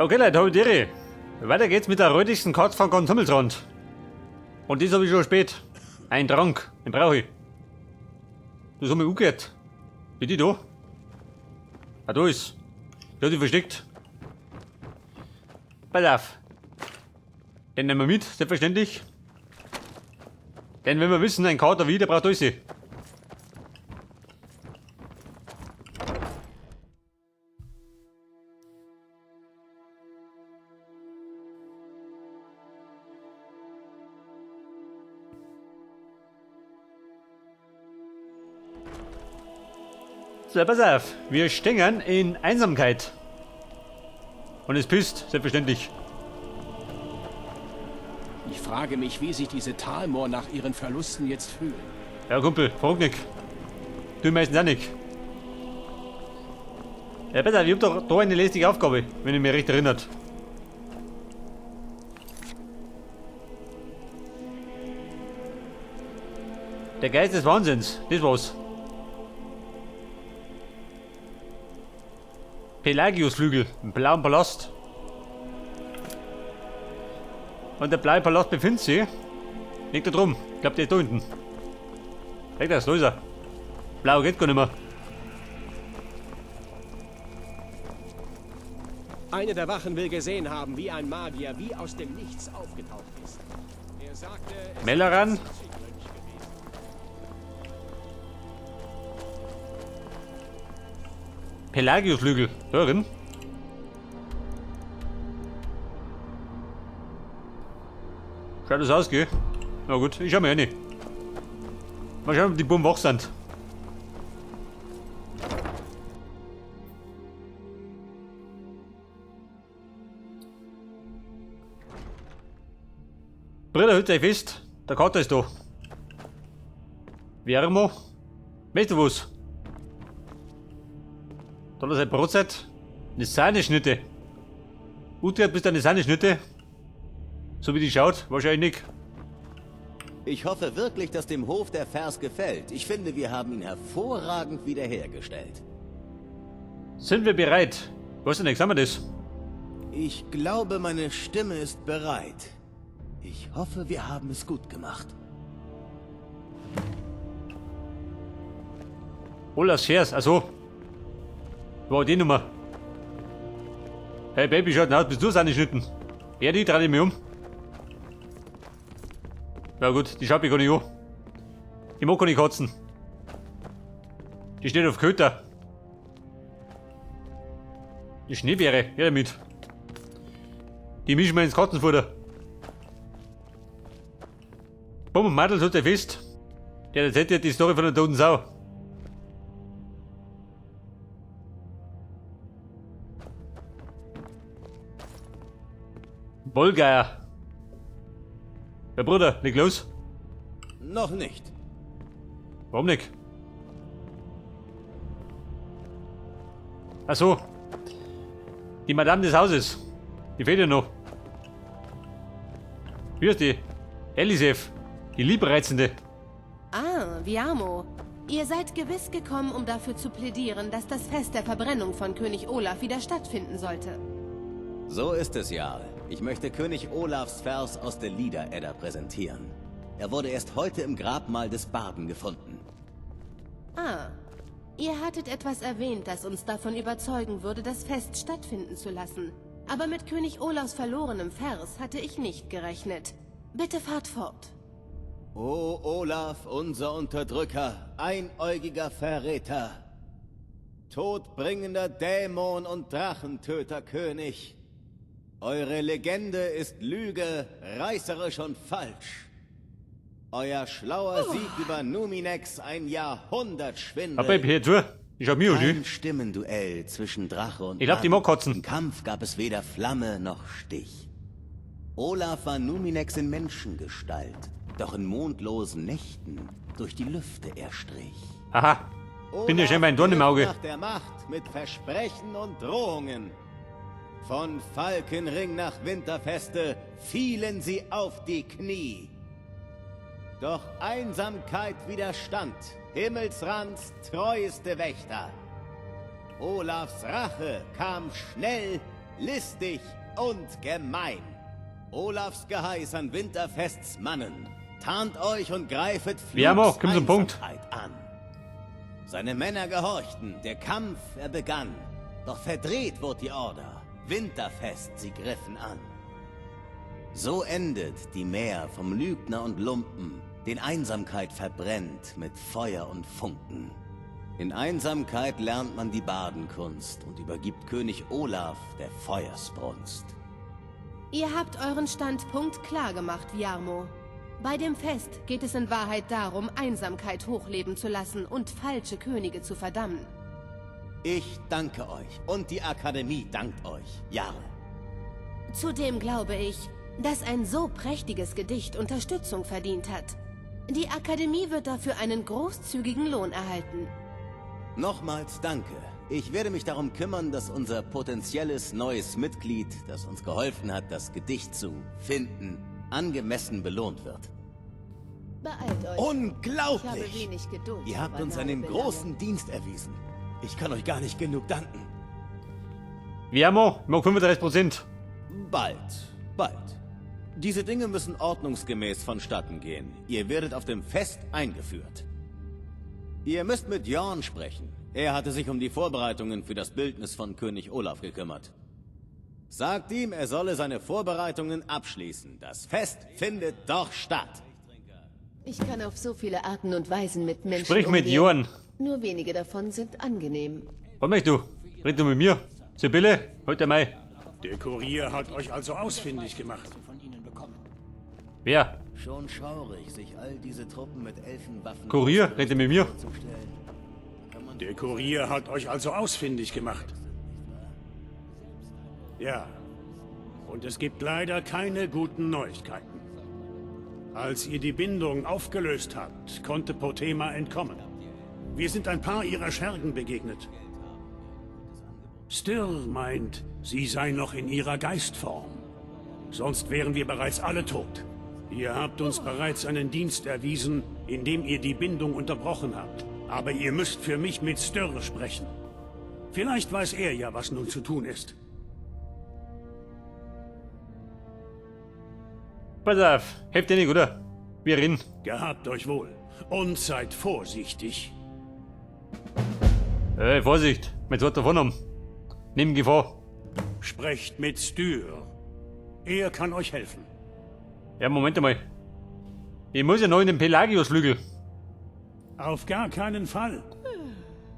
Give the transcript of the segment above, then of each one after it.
Okay Leute, hab ich die. Weiter geht's mit der rötigsten Katze von ganz Himmelsrand. Und das habe ich schon spät. Ein Trank, den brauche ich. Das haben wir angehört. Wie die da? Ah, da ist. Die hat die versteckt. Pass auf. Den nehmen wir mit, selbstverständlich. Denn wenn wir wissen, ein Kater wie, der braucht alles. So, pass auf. Wir stehen in Einsamkeit. Und es pisst, selbstverständlich. Ich frage mich, wie sich diese Thalmor nach ihren Verlusten jetzt fühlen. Ja, Kumpel, frag nicht. Du meistens auch nicht. Ja, pass auf, ich hab doch da eine lästige Aufgabe, wenn ich mich recht erinnert. Der Geist des Wahnsinns, das war's. Pelagiusflügel im blauen Palast. Und der blaue Palast befindet sich. Liegt da drum. Ich glaub, der ist da hinten. Weg das, da ist er. Blau geht gar nicht mehr. Eine der Wachen will gesehen haben, wie ein Magier wie aus dem Nichts aufgetaucht ist. Er sagte, es Melleran. Pelagiusflügel. Hören. Schaut das aus, gell? Na gut, ich schau mir rein. Mal schauen, ob die Buben wach sind. Brüder, hütet euch fest. Der Kater ist da. Wärmo. Weißt du was? Da ist eine Brotzeit. Eine Sahneschnitte. Ute, bist du eine Sahneschnitte? So wie die schaut, wahrscheinlich nicht. Ich hoffe wirklich, dass dem Hof der Vers gefällt. Ich finde, wir haben ihn hervorragend wiederhergestellt. Sind wir bereit? Was denn, sagen wir das? Ich glaube, meine Stimme ist bereit. Ich hoffe, wir haben es gut gemacht. Olafs Vers, also. War die Nummer. Hey Baby, schaut aus, bist du Sahneschnitten? Ja, die drehe ich mich um. Ja gut, die schaut mich gar nicht an. Ich mag keine Katzen. Die steht auf Köter. Die Schneebeere, her damit. Die mischen wir ins Katzenfutter. Bumm, und Madel tut er fest. Der erzählt dir die Story von der toten Sau. Wollgeier. Ja, Bruder, leg los. Noch nicht. Warum nicht? Ach so. Die Madame des Hauses. Die fehlt ja noch. Wie ist die? Elisef. Die Liebreizende. Ah, Viamo. Ihr seid gewiss gekommen, um dafür zu plädieren, dass das Fest der Verbrennung von König Olaf wieder stattfinden sollte. So ist es, Jarl. Ich möchte König Olafs Vers aus der Lieder-Edda präsentieren. Er wurde erst heute im Grabmal des Barden gefunden. Ah, ihr hattet etwas erwähnt, das uns davon überzeugen würde, das Fest stattfinden zu lassen. Aber mit König Olafs verlorenem Vers hatte ich nicht gerechnet. Bitte fahrt fort. O Olaf, unser Unterdrücker, einäugiger Verräter, todbringender Dämon und Drachentöterkönig. Eure Legende ist Lüge, reißerisch und falsch. Euer schlauer Sieg über Numinex, ein Jahrhundertschwindel. Aber ich hier zu. Ich hab mir Kein schon. Stimmenduell zwischen Drache und Ich glaub, die Mann. mag kotzen. Im Kampf gab es weder Flamme noch Stich. Olaf war Numinex in Menschengestalt, doch in mondlosen Nächten durch die Lüfte er strich. Aha. Bin ja scheinbar ein Dorn im Auge. Griff nach der Macht mit Versprechen und Drohungen. Von Falkenring nach Winterfeste fielen sie auf die Knie. Doch Einsamkeit widerstand, Himmelsrands treueste Wächter. Olafs Rache kam schnell, listig und gemein. Olafs Geheiß an Winterfests Mannen. Tarnt euch und greifet Viamo, Flugs komm zum Punkt. Einsamkeit an. Seine Männer gehorchten, der Kampf er begann. Doch verdreht wurde die Order. Winterfest, sie griffen an. So endet die Mär vom Lügner und Lumpen, den Einsamkeit verbrennt mit Feuer und Funken. In Einsamkeit lernt man die Badenkunst und übergibt König Olaf der Feuersbrunst. Ihr habt euren Standpunkt klar gemacht, Viarmo. Bei dem Fest geht es in Wahrheit darum, Einsamkeit hochleben zu lassen und falsche Könige zu verdammen. Ich danke euch und die Akademie dankt euch, Jarl. Zudem glaube ich, dass ein so prächtiges Gedicht Unterstützung verdient hat. Die Akademie wird dafür einen großzügigen Lohn erhalten. Nochmals danke. Ich werde mich darum kümmern, dass unser potenzielles neues Mitglied, das uns geholfen hat, das Gedicht zu finden, angemessen belohnt wird. Beeilt euch. Unglaublich! Ich habe wenig Geduld. Ihr für habt uns banale einen Belange. großen Dienst erwiesen. Ich kann euch gar nicht genug danken. Viamo, ich mag 35%. Bald, bald. Diese Dinge müssen ordnungsgemäß vonstatten gehen. Ihr werdet auf dem Fest eingeführt. Ihr müsst mit Jorn sprechen. Er hatte sich um die Vorbereitungen für das Bildnis von König Olaf gekümmert. Sagt ihm, er solle seine Vorbereitungen abschließen. Das Fest findet doch statt. Ich kann auf so viele Arten und Weisen mit Menschen Sprich mit umgehen. Jorn. Nur wenige davon sind angenehm. Was möchtest du? Red du mit mir? Sibylle, heute Mai. Der Kurier hat euch also ausfindig gemacht. Wer? Schon schaurig, sich all diese Truppen mit Elfenwaffen Kurier, redet mit mir. vorzustellen. Der Kurier hat euch also ausfindig gemacht. Ja. Und es gibt leider keine guten Neuigkeiten. Als ihr die Bindung aufgelöst habt, konnte Potema entkommen. Wir sind ein paar ihrer Schergen begegnet. Styr meint, sie sei noch in ihrer Geistform. Sonst wären wir bereits alle tot. Ihr habt uns bereits einen Dienst erwiesen, indem ihr die Bindung unterbrochen habt. Aber ihr müsst für mich mit Styrr sprechen. Vielleicht weiß er ja, was nun zu tun ist. Pass auf, helft dir nicht, oder? Wir reden. Gehabt euch wohl und seid vorsichtig. Ey, Vorsicht, mein zweiter Vornamen. Nimm Gefahr. Sprecht mit Styr. Er kann euch helfen. Ja, Moment einmal. Ich muss ja noch in den Pelagiusflügel. Auf gar keinen Fall.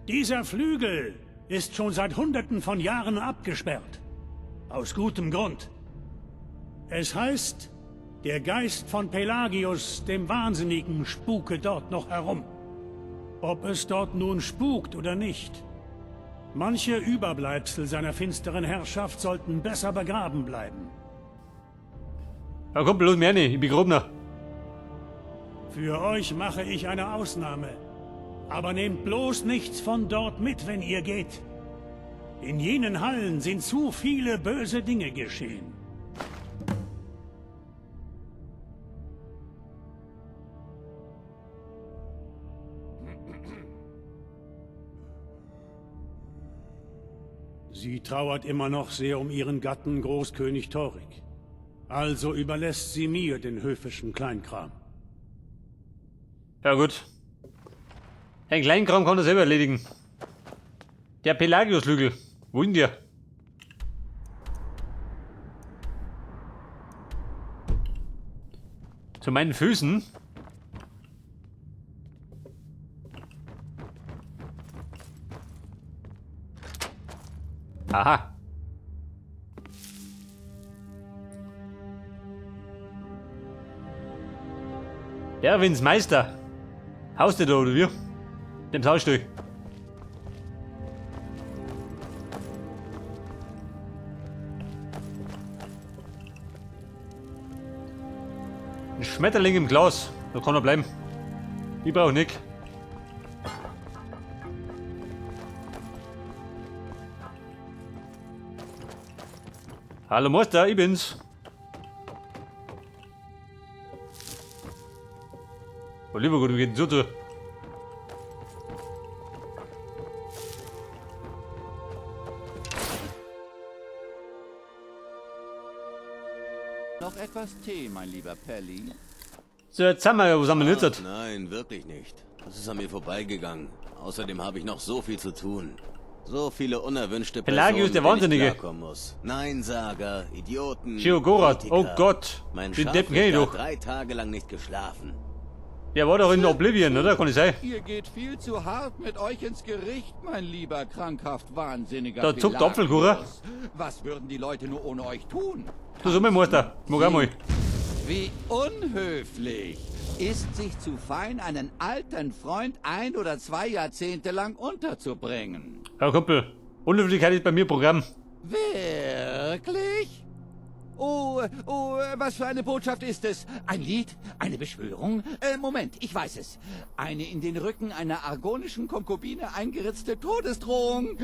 Dieser Flügel ist schon seit Hunderten von Jahren abgesperrt. Aus gutem Grund. Es heißt, der Geist von Pelagius, dem Wahnsinnigen, spuke dort noch herum. Ob es dort nun spukt oder nicht. Manche Überbleibsel seiner finsteren Herrschaft sollten besser begraben bleiben. Ja, komm bloß mehr nicht, ich bin Grobner. Für euch mache ich eine Ausnahme. Aber nehmt bloß nichts von dort mit, wenn ihr geht. In jenen Hallen sind zu viele böse Dinge geschehen. Sie trauert immer noch sehr um ihren Gatten Großkönig Torik. Also überlässt sie mir den höfischen Kleinkram. Ja, gut. Den Kleinkram kann er selber erledigen. Der Pelagiusflügel. Wo ist denn der? Zu meinen Füßen? Aha. Erwins Meister. Haust du da, oder wie? Dem Saustall. Ein Schmetterling im Glas. Da kann er bleiben. Ich brauch nix. Hallo Meister, ich bin's. Oh, lieber Gott, wie geht denn so zu? Noch etwas Tee, mein lieber Pelli? So, jetzt sind wir ja, wo sind wir jetzt? Ach, nein, wirklich nicht. Das ist an mir vorbeigegangen. Außerdem habe ich noch so viel zu tun. So viele unerwünschte Pelagius, Personen, der mit denen ich Wahnsinnige. klarkommen muss. Neinsager, Idioten, Sheogorath, oh Kritiker. Gott. Mein Den Deppen kenn ich Scharfrichter doch. hat 3 Tage lang nicht geschlafen. Der war doch in Oblivion, oder? Kann ich sein? Ihr geht viel zu hart mit euch ins Gericht, mein lieber krankhaft wahnsinniger Da zuckt der Apfelkuchen. Pelagius. Was würden die Leute nur ohne euch tun? Du so, mein Meister. Mag auch mal. Wie unhöflich. Ist sich zu fein, einen alten Freund 1 oder 2 Jahrzehnte lang unterzubringen. Ja, Kumpel. Unhöflichkeit ist bei mir Programm. Wirklich? Oh, oh, was für eine Botschaft ist es? Ein Lied? Eine Beschwörung? Moment, ich weiß es. Eine in den Rücken einer argonischen Konkubine eingeritzte Todesdrohung.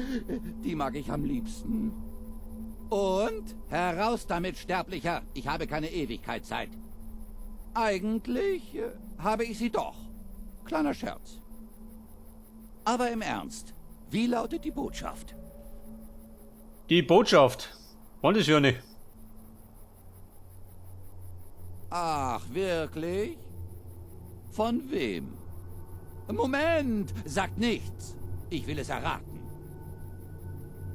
Die mag ich am liebsten. Und heraus damit, Sterblicher. Ich habe keine Ewigkeitszeit. Eigentlich habe ich sie doch. Kleiner Scherz. Aber im Ernst, wie lautet die Botschaft? Die Botschaft? Wann ist ja nicht. Ach, wirklich? Von wem? Moment, sagt nichts. Ich will es erraten.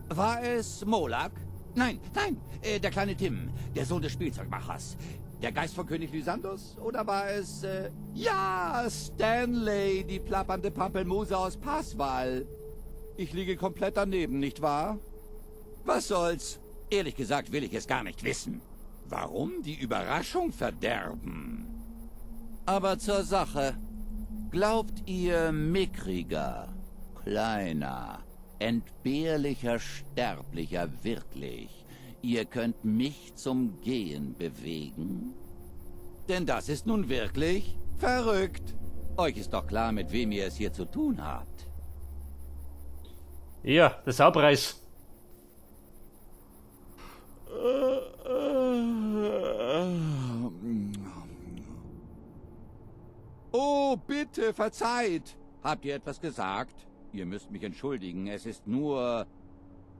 War es Molak? Nein, nein, der kleine Tim, der Sohn des Spielzeugmachers. Der Geist von König Lysandus? Oder war es, ja, Stanley, die plappernde Pampelmuse aus Pasval. Ich liege komplett daneben, nicht wahr? Was soll's? Ehrlich gesagt will ich es gar nicht wissen. Warum die Überraschung verderben? Aber zur Sache. Glaubt ihr, mickriger, kleiner, entbehrlicher Sterblicher wirklich, ihr könnt mich zum Gehen bewegen? Denn das ist nun wirklich verrückt. Euch ist doch klar, mit wem ihr es hier zu tun habt. Ja, der Saupreis. Oh, bitte, verzeiht. Habt ihr etwas gesagt? Ihr müsst mich entschuldigen, es ist nur...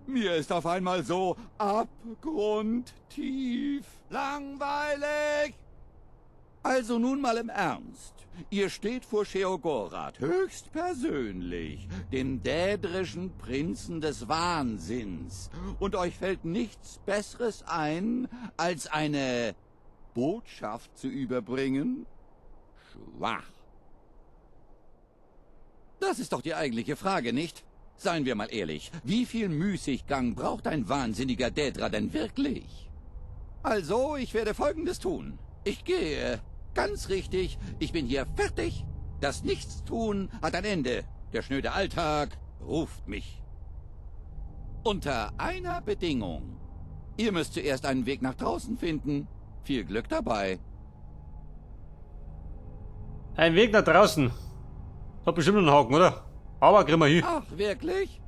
Mir ist auf einmal so abgrundtief langweilig. Also nun mal im Ernst. Ihr steht vor Sheogorath, höchstpersönlich, dem dädrischen Prinzen des Wahnsinns. Und euch fällt nichts Besseres ein, als eine Botschaft zu überbringen? Schwach. Das ist doch die eigentliche Frage, nicht? Seien wir mal ehrlich, wie viel Müßiggang braucht ein wahnsinniger Dädra denn wirklich? Also, ich werde Folgendes tun. Ich gehe. Ganz richtig, ich bin hier fertig. Das Nichtstun hat ein Ende. Der schnöde Alltag ruft mich. Unter einer Bedingung. Ihr müsst zuerst einen Weg nach draußen finden. Viel Glück dabei. Ein Weg nach draußen. Hat bestimmt einen Haken, oder? Aber kriegen wir hin. Ach, wirklich?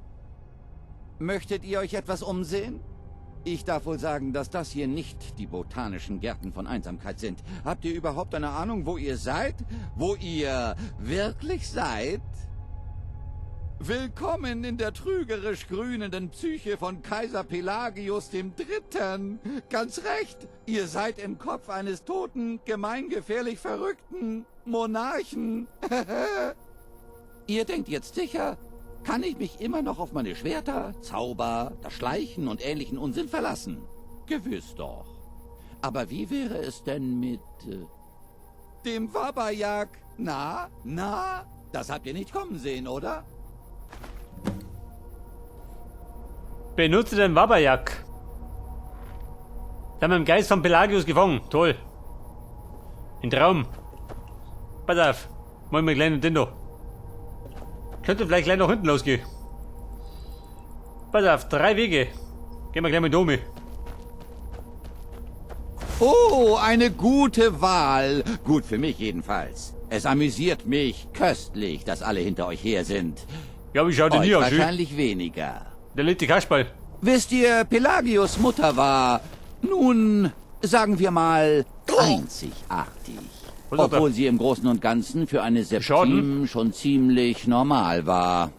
Möchtet ihr euch etwas umsehen? Ich darf wohl sagen, dass das hier nicht die botanischen Gärten von Einsamkeit sind. Habt ihr überhaupt eine Ahnung, wo ihr seid? Wo ihr wirklich seid? Willkommen in der trügerisch grünenden Psyche von Kaiser Pelagius dem Dritten. Ganz recht, ihr seid im Kopf eines toten, gemeingefährlich verrückten Monarchen. Ihr denkt jetzt sicher, kann ich mich immer noch auf meine Schwerter, Zauber, das Schleichen und ähnlichen Unsinn verlassen? Gewiss doch. Aber wie wäre es denn mit dem Wabbajack? Na, na, das habt ihr nicht kommen sehen, oder? Benutze den Wabbajack. Da haben wir den Geist von Pelagius gefangen. Toll. Ein Traum. Pass auf. Machen wir gleich einen Dindo. Könnte vielleicht gleich nach hinten losgehen. Pass auf, 3 Wege. Gehen wir gleich mit Domi. Oh, eine gute Wahl. Gut für mich jedenfalls. Es amüsiert mich köstlich, dass alle hinter euch her sind. Ja, wie schaut denn Euch hier aus? wahrscheinlich weniger. Der liegt die Kasperl. Wisst ihr, Pelagius Mutter war, nun, sagen wir mal, einzigartig. Was sagt er? Obwohl sie im Großen und Ganzen für eine Septim Schaden? schon ziemlich normal war.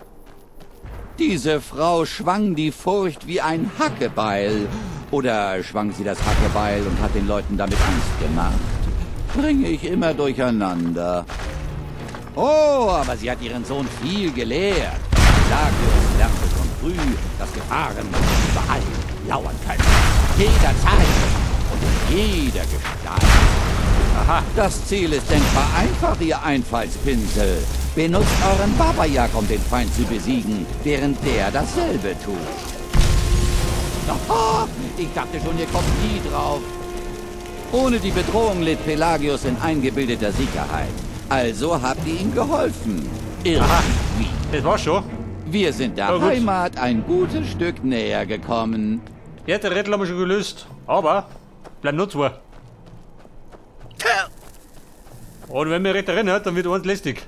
Diese Frau schwang die Furcht wie ein Hackebeil Oder schwang sie das Hackebeil und hat den Leuten damit Angst gemacht? Bringe ich immer durcheinander. Oh, aber sie hat ihren Sohn viel gelehrt. Pelagius lernte schon früh, dass Gefahren überall lauern können. Jederzeit und in jeder Gestalt. Aha. Das Ziel ist denkbar einfach, ihr Einfallspinsel. Benutzt euren Babajak, um den Feind zu besiegen, während der dasselbe tut. Aha, ich dachte schon, ihr kommt nie drauf. Ohne die Bedrohung lebt Pelagius in eingebildeter Sicherheit. Also habt ihr ihm geholfen. Irgendwie. Das war's schon. Wir sind der Ja, gut. Heimat ein gutes Stück näher gekommen. Ja, der Rätsel haben wir schon gelöst. Aber bleiben nur zwei. Und wenn mir recht erinnert, dann wird uns lästig.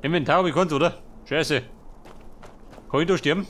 Inventar habe ich keins, oder? Scheiße. Kann ich da sterben?